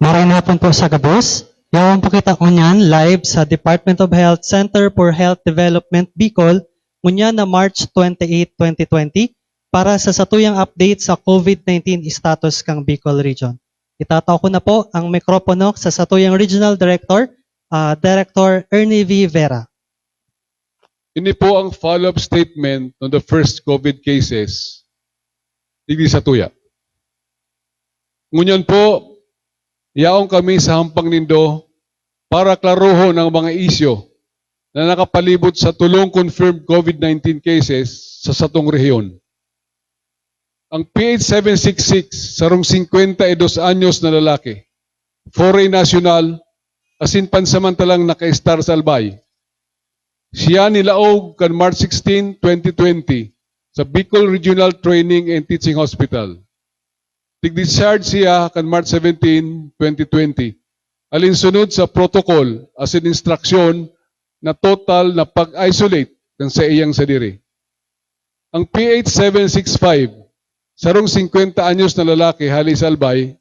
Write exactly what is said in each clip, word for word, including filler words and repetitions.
Maray na hapon po sa gabos. Yaon po kita ngunyan live sa Department of Health Center for Health Development Bicol, ngunyan na March twenty-eight, twenty twenty, para sa satuyang update sa COVID nineteen status kan Bicol Region. Itatao ko na po ang mikropono sa satuyang Regional Director, ah, Director Ernie V. Vera. Ini po ang follow-up statement on the first COVID cases digdi satuya. Ngunyan po, yaon kami sa hampang nindo para klarohon ang mga isyu na nakapalibot sa tolong confirmed COVID nineteen cases sa satong rehiyon. Ang P H seven six six, sarong singkwenta y dos anyos na lalaki, foreign national, asin pansamantalang nakaestar sa Albay. Siya nilaog kan March sixteen, twenty twenty, sa Bicol Regional Training and Teaching Hospital. Tig-discharge siya kan March seventeen, twenty twenty, alinsunod sa protocol asin instruksyon na total na pag-isolate kan saiyang sadiri. Ang P H seven six five, sarong singkwenta anyos na lalaki hali sa Albay,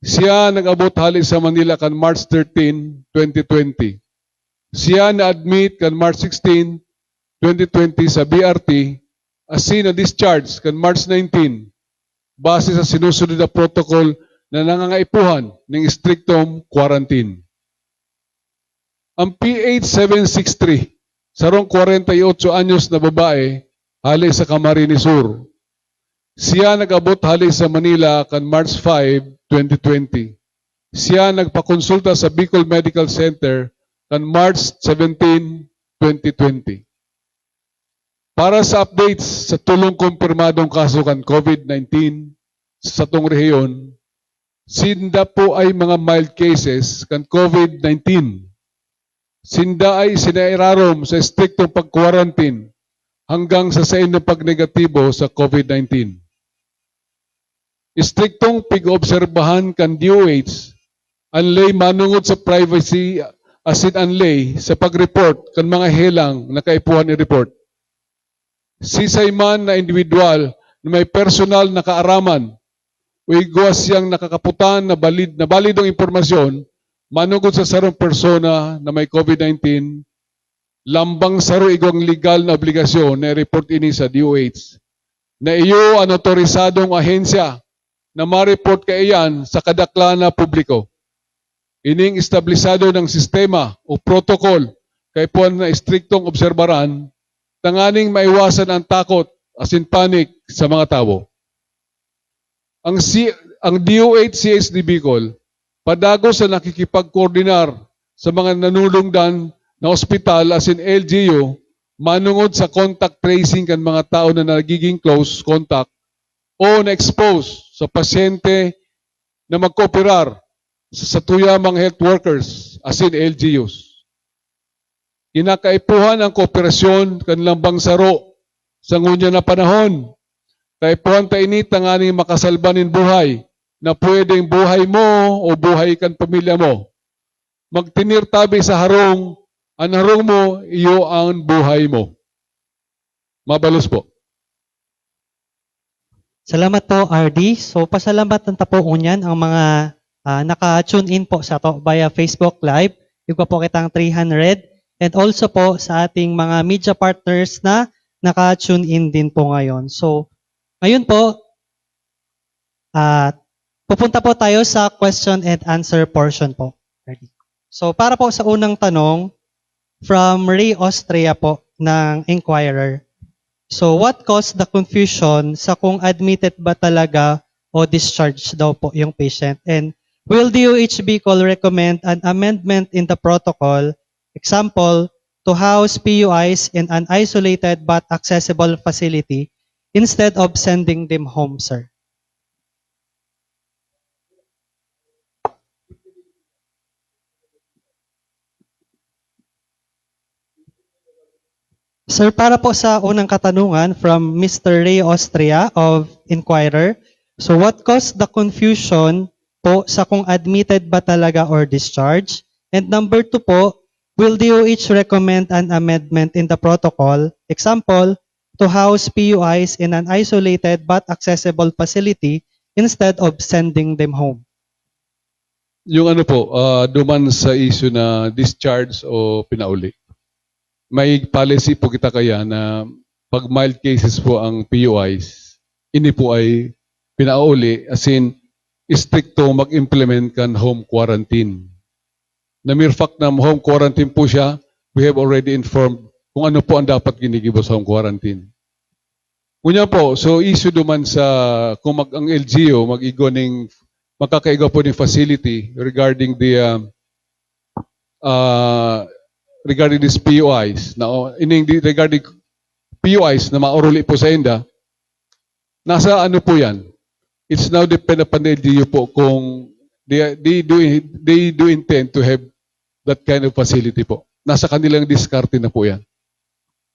siya nag-abot hali sa Manila kan March thirteen, twenty twenty. Siya na-admit kan March sixteen, twenty twenty sa B R T, asin na-discharge kan March nineteen, base sa sinusunod na protocol na nangangaipuhan ning estriktong quarantine. Ang P H seven six three, sarong kwarenta y otso anyos na babae, hali sa Camarines Sur. Siya nag-abot hali sa Manila kan March five, twenty twenty. Siya nagpakonsulta sa Bicol Medical Center kan March seventeen, twenty twenty. Para sa updates sa tolong kumpirmadong kaso kan COVID nineteen sa satong rehiyon, sinda po ay mga mild cases kan COVID nineteen. Sinda ay sinairarom sa estriktong pag-quarantine hanggang sa saindong pagnegatibo sa COVID nineteen. Estriktong pig-oobserbahan kan D O H an ley manongod sa privacy asin an ley sa pag-report kan mga helang na kaipuhan i-report. Sisay man na indibidwal na may personal na kaaraman o igwa siyang nakakaputan na balid-, na balidong impormasyon manungod sa sarong persona na may COVID nineteen, lambang saro igwang legal na obligasyon na i-report ini sa D O H na iyo an otorisadong ahensya na ma-report kaiyan sa kadaklan na publiko. Ining establisado na sistema o protocol kaipuhan na estriktong obserbaran tanganing maiwasan ang takot asin panic sa mga tawo. Ang C-, ang D O H C H D Bicol padagos na nakikipagkoordinar sa mga nanulungdan na ospital asin L G U manungod sa contact tracing kan mga tawo na nagiging close contact o na-expose sa pasyente na magkooperar sa satuyang mga health workers asin L G Us. Kinakaipuhan ang kooperasyon kan lambang saro sa ngunyan na panahon. Kaipuhan ta ini tanganing makasalba nin buhay, na pwedeng buhay mo o buhay kan pamilya mo. Magtener tabi sa harong, an harong mo, iyo an buhay mo. Mabalos po. Salamat po, R D. So, pasalamatan ta po ngunyan ang mga, ah, naka-tune in po sato via Facebook Live. Igwa po kitang three hundred. And also po sa ating mga media partners na naka-tune in din po ngayon. So, ngayon po, ah, pupunta po tayo sa question and answer portion po, R D. So, para po sa unang tanong, from Ray Austria po ng Inquirer. So, what caused the confusion sa kung admitted ba talaga o discharged daw po yung patient? And will D O H Bicol recommend an amendment in the protocol, example, to house P U Is in an isolated but accessible facility instead of sending them home, sir? Sir, para po sa unang katanungan from Mister Ray Austria of Inquirer, so what caused the confusion po sa kung admitted ba talaga or discharge? And number two po, will D O H recommend an amendment in the protocol? Example, to house P U Is in an isolated but accessible facility instead of sending them home. Yung ano po, ah, duman sa issue na discharge o pinauli. May policy po kita kaya na pag mild cases po ang P U Is, ini po ay pinauli, as in, istrikto mag-implement kan home quarantine. Na mere fact na home quarantine po siya, we have already informed kung ano po ang dapat ginigibo sa home quarantine. Ngunyan po, so issue duman sa kung mag, ang L G U mag-igwa ning, magkakaigwa po ning facility regarding the, ah, ah, regarding this P U Is, na, o, ining di, regarding P U Is na mauruli po sa inda, nasa ano po yan? It's now depend upon the L G U po kung they, they do, they do intend to have that kind of facility po. Nasa kanilang diskarte na po yan.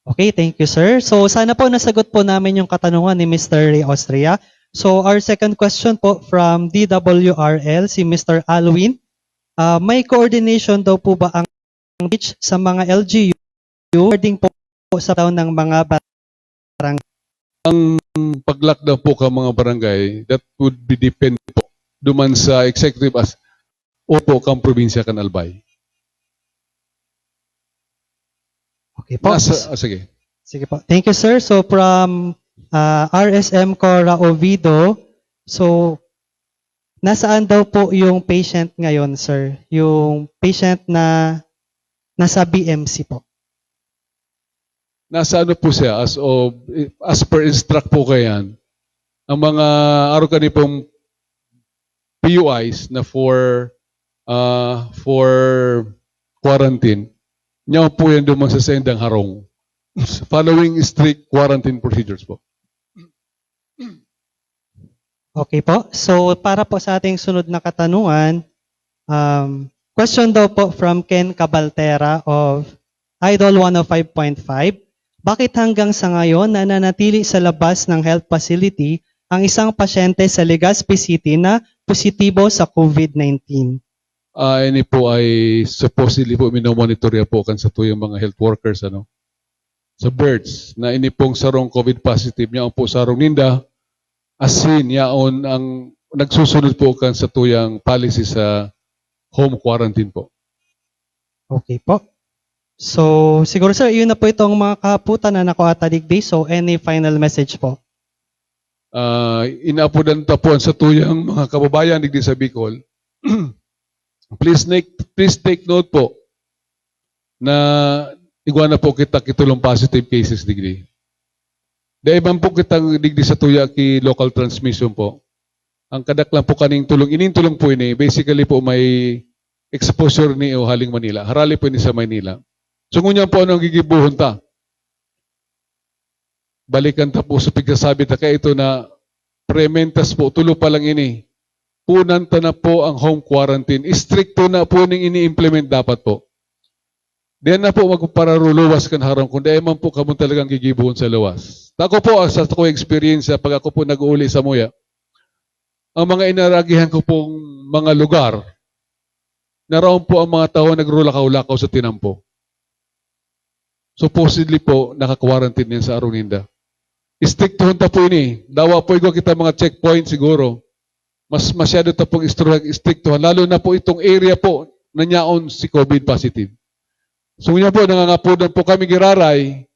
Okay, thank you, sir. So, sana po nasagot po namin yung katanungan ni Mister Ray Austria. So, our second question po from D W R L, si Mister Alwin. Ah, may coordination daw po ba ang beach sa mga L G U regarding po sa town ng mga barangay? Ang pag-lockdown po ka mga barangay, that would be depend po duman sa executive as o po kang probinsya kan Albay. Okay po. Nasa, ah, sige. Sige po. Thank you, sir. So, from ah, R S M Cora Ovido, so, nasaan daw po yung patient ngayon, sir? Yung patient na nasa B M C po. Nasa ano po siya, as of, as per instruct po kayan, ang mga araw kani pong P U Is na for, ah, for quarantine, niya po yan duman sa sendang harong. Following strict quarantine procedures po. Okay po. So, para po sa ating sunod na katanungan, um, question daw po from Ken Cabaltera of Idol one oh five point five. Bakit hanggang sa ngayon nananatili sa labas ng health facility ang isang pasyente sa Legazpi City na positibo sa COVID nineteen? Ah, ini po ay supposedly po minomonitorya po kan satuyang mga health workers, ano, sa births, na ini pong sarong COVID positive, niya po sarong ninda, asin yaon ang nagsusunod po kan satuyang policy sa home quarantine po. Okay po. So, siguro, sir, yun na po itong mga kahaputan na nakuha ta digdi. So, any final message po? Ah, inaapodan ta po ang satuyang mga kababayan digdi sa Bicol. Please make, please take note po na igwa na po kita ki tulong positive cases digdi. Dai man po kita digdi satuya ki local transmission po. Ang kadaklan po kaning tulong, ining tulong po ini, basically po may exposure ni o haling Manila. Harali po ini sa Manila. So ngunyan po, ano ang gigibuhon ta? Balikan ta po sa pagkasabi ta kaito na prementas po, tulo pa lang ini. Punan ta na po ang home quarantine. Istrikto na po ning ini-implement dapat po. Diyan na po magpapararuluwas kan harong kung dai man po kamo talagang gigibohon sa luwas. Tako po, ah, sa ako'y experience, ah, pag ako po nag-uuli sa muya, ang mga inaragihan ko pong mga lugar, naraon po ang mga tao nagrulakaw-lakaw sa tinampo. Supposedly po, naka-quarantine yan sa arong ninda. Istriktuhon ta po ini. Dawa po igwa kita mga checkpoint siguro. Mas masyado ta pong istru-, istriktuhan. Lalo na po itong area po na nyaon si COVID positive. So yun po, nangangapodan po kami giraray,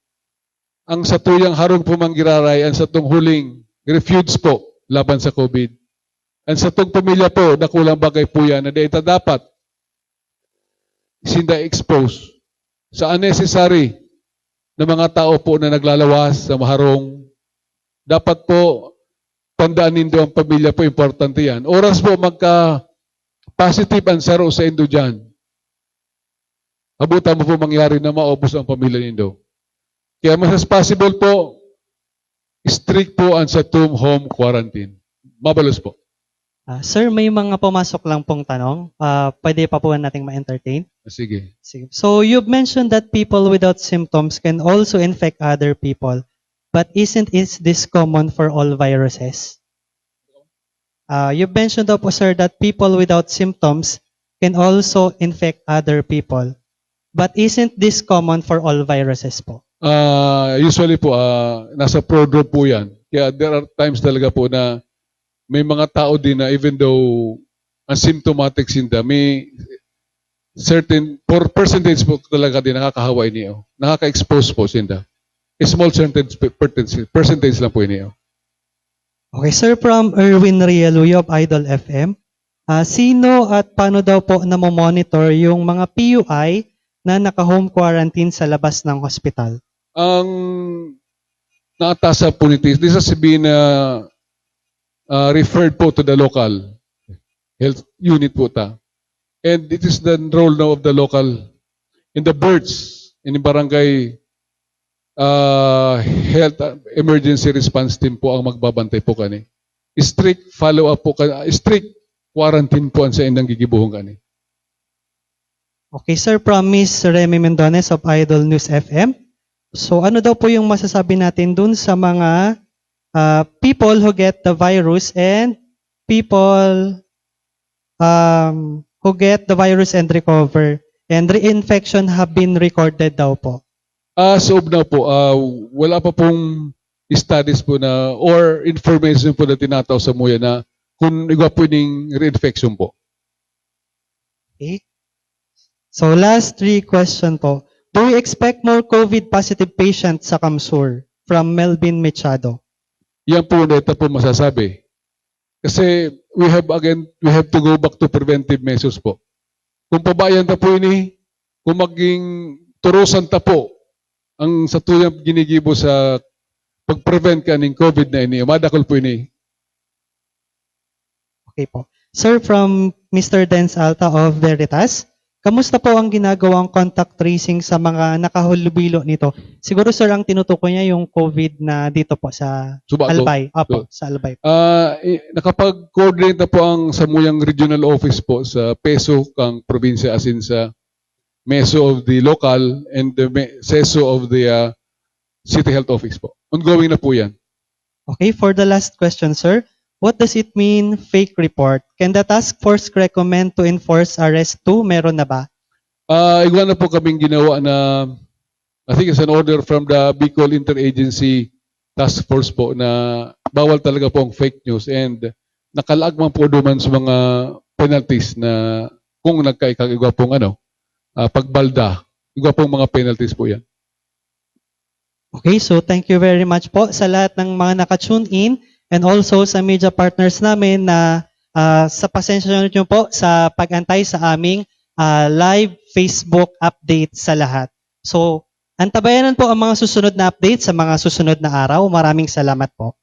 ang satuyang harong po man giraray, ang satong huling refuge po laban sa COVID. Ang satong pamilya po, dakulang bagay po yan na dai ta dapat sinda expose sa unnecessary na mga tao po na naglalawas sa maharong. Dapat po, tandaan nindo ang pamilya po, importante yan. Oras po magka-positive ang saro sa indo dyan, abutan mo po mangyari na maubos ang pamilya nindo. Kaya mas as possible po, strict po ang satong home quarantine. Mabalos po. Ah, sir, may mga pumasok lang pong tanong. Ah, pwede pa po nating ma-entertain? Ah, sige. Sige. So, you've mentioned that people without symptoms can also infect other people. But isn't is this common for all viruses? Ah, you've mentioned daw po, sir, that people without symptoms can also infect other people. But isn't this common for all viruses po? Ah, usually po, ah, nasa prodrome po yan. Kaya there are times talaga po na may mga tao din na even though ang symptomatic sinda, may certain por-, percentage po talaga din nakakahawa ini, oh. Nakaka-expose po sinda. A small percentage, percentage lang po ini, oh. Okay, sir, from Erwin Realuyo of Idol F M. Ah, sino at paano daw po namomonitor yung mga P U I na naka-home quarantine sa labas ng hospital? Ang naatasan po nito, this has been uh, uh, referred po to the local health unit po ta. And it is the role now of the local, in the birds, in the barangay uh, health emergency response team po ang magbabantay po kani. Strict follow-up po, ka- strict quarantine po ang sa indang gigibuhon kani. Okay, sir, from Miss Remy Mendones of Idol News F M. So, ano daw po yung masasabi natin dun sa mga uh, people who get the virus and people um, who get the virus and recover and reinfection have been recorded daw po? As of now po, ah, wala pa pong studies po na or information po na tinatao sa muya na kung igwa po ning reinfection po. Okay. So last three question po. Do we expect more COVID positive patients sa CamSur? From Melvin Machado. Yan po, hindi ta po masasabi. Kasi we have again, we have to go back to preventive measures po. Kung pabayan ta po ini, kung maging turusan ta po ang satuyang ginigibo sa pag-prevent kaning COVID na ini, madakol po ini. Okay po. Sir, from Mister Dens Alta of Veritas, kamusta po ang ginagawang contact tracing sa mga nakahulubilo nito? Siguro, sir, ang tinutukoy niya yung COVID na dito po sa Subago. Albay. Apo, So, sa Albay. Ah, i- nakapag-coordinate na po ang samuyang regional office po sa PESO kang probinsya, as in sa MESO of the local and the me- SESO of the ah, city health office po. Ongoing na po yan. Okay, for the last question, sir. What does it mean, fake report? Can the task force recommend to enforce arrest too? Meron na ba? Ah, igwa na po kaming ginawa na, I think it's an order from the Bicol Interagency Task Force po na bawal talaga po ang fake news and nakalaag man po duman sa mga penalties na kung nagkaigwa pong ano, ah, pagbalda, igwa pong mga penalties po yan. Okay, so thank you very much po sa lahat ng mga naka-tune in and also sa media partners namin na ah, sa pasensya nyo po sa pag-antay sa aming ah, live Facebook update sa lahat. So, antabayanan po ang mga susunod na update sa mga susunod na araw. Maraming salamat po.